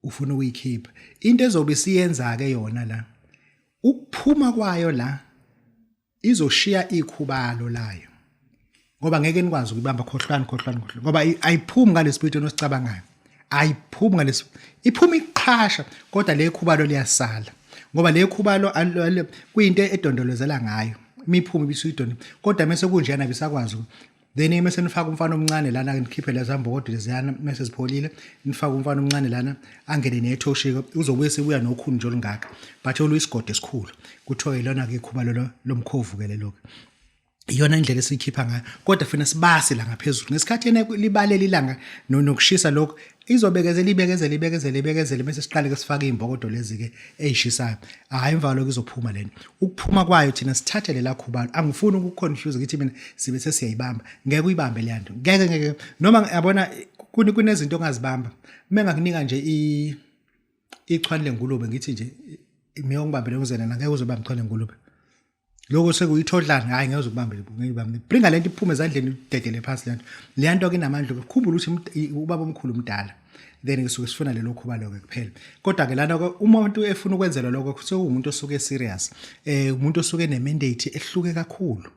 Ufuna ukuyikhipha. Into ezobe isiyenza ke yona la, ukuphuma kwayo la, izoshiya ikhubalo layo, ngoba ngeke nikwazi ukuyibamba. Khohlwani, khohlwani, khohlwani, ngoba ayiphumi ngalesipidi onosicabangayo, ayiphumi ngalesi, iphuma iqhasha, kodwa le khubalo liyasala, ngoba le khubalo kuyinto edondolozela ngayo imiphuma ibisuyidondo. Kodwa mase kunjena bisakwazi, then mase nifaka umfana omncane lana, nikhiphe leza mbokodo leziyana mase zipholile, nifake umfana omncane lana angene nethoshi, uzobuye sebuya nokhuni nje olungaka, but oluyisigodo esikhulu. Kuthiwa ilona ke ikhubalo lomkhovu ke lelo ke. Iyona indlela esiyikhipha ngayo, kodwa funa sibase la ngaphezulu ngesikhathi yena libalela ilanga nokushisa lokho. Izobekezela, ibekezele, ibekezele, ibekezele, bese siqale ke sifake izimbokodo lezi ke ezishisayo. Hayi, emva lokho izophuma lento. Ukuphuma kwayo, thina sithathe lela khubalo. Angifuni ukuconfuse, ngithi mina sibe sesiyayibamba. Ngeke uyibambe le nto, ngeke, ngeke. Noma yabona kunezinto ongazibamba, mengakunika nje ichwane lengulube, ngithi nje mina ongibambele uzena, ngeke uzobamba ichwane lengulube. Lokho sekuyithodlana. Hayi, ngeke uzubambe, ngeke ubambe. Bringa lento iphume ezandleni, udedele phansi lento. Le nto ke inamandla. Khumbula ukuthi ubaba omkhulu umdala, then kusuke sifuna lelo khuba lokho kuphela. Kodwa ke lana ke, uma umuntu efuna ukwenzela lokho, sekuwumuntu osuke serious, umuntu osuke ne mandate ehluke kakhulu.